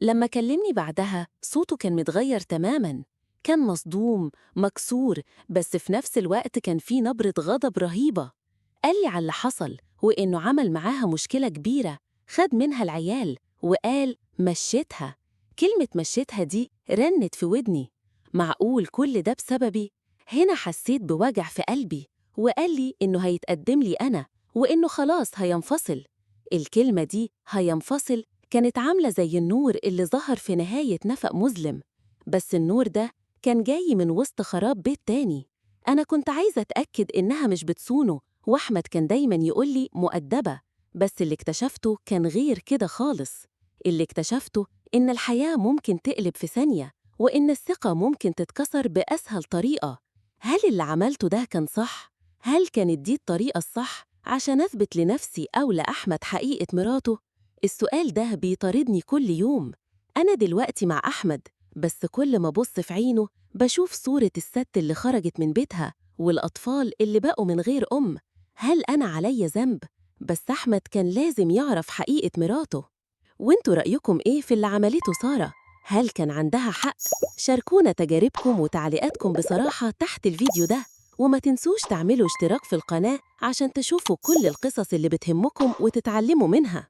لما كلمني بعدها صوته كان متغير تماماً، كان مصدوم، مكسور، بس في نفس الوقت كان في نبرة غضب رهيبة. قال لي على اللي حصل وإنه عمل معاها مشكلة كبيرة، خد منها العيال وقال مشيتها. كلمة مشيتها دي رنت في ودني. معقول كل ده بسببي؟ هنا حسيت بوجع في قلبي. وقال لي إنه هيتقدم لي أنا وإنه خلاص هينفصل. الكلمة دي هينفصل كانت عاملة زي النور اللي ظهر في نهاية نفق مظلم، بس النور ده كان جاي من وسط خراب بيت تاني. أنا كنت عايزة أتأكد إنها مش بتصونه، وأحمد كان دايماً يقولي مؤدبة، بس اللي اكتشفته كان غير كده خالص. اللي اكتشفته إن الحياة ممكن تقلب في ثانية، وإن الثقة ممكن تتكسر بأسهل طريقة. هل اللي عملته ده كان صح؟ هل كانت دي الطريقة الصح عشان أثبت لنفسي أو لأحمد حقيقة مراته؟ السؤال ده بيطاردني كل يوم. أنا دلوقتي مع أحمد، بس كل ما أبص في عينه بشوف صورة الست اللي خرجت من بيتها والأطفال اللي بقوا من غير أم. هل أنا عليا ذنب؟ بس أحمد كان لازم يعرف حقيقة مراته. وانتوا رأيكم إيه في اللي عملته سارة؟ هل كان عندها حق؟ شاركونا تجاربكم وتعليقاتكم بصراحة تحت الفيديو ده، وما تنسوش تعملوا اشتراك في القناة عشان تشوفوا كل القصص اللي بتهمكم وتتعلموا منها.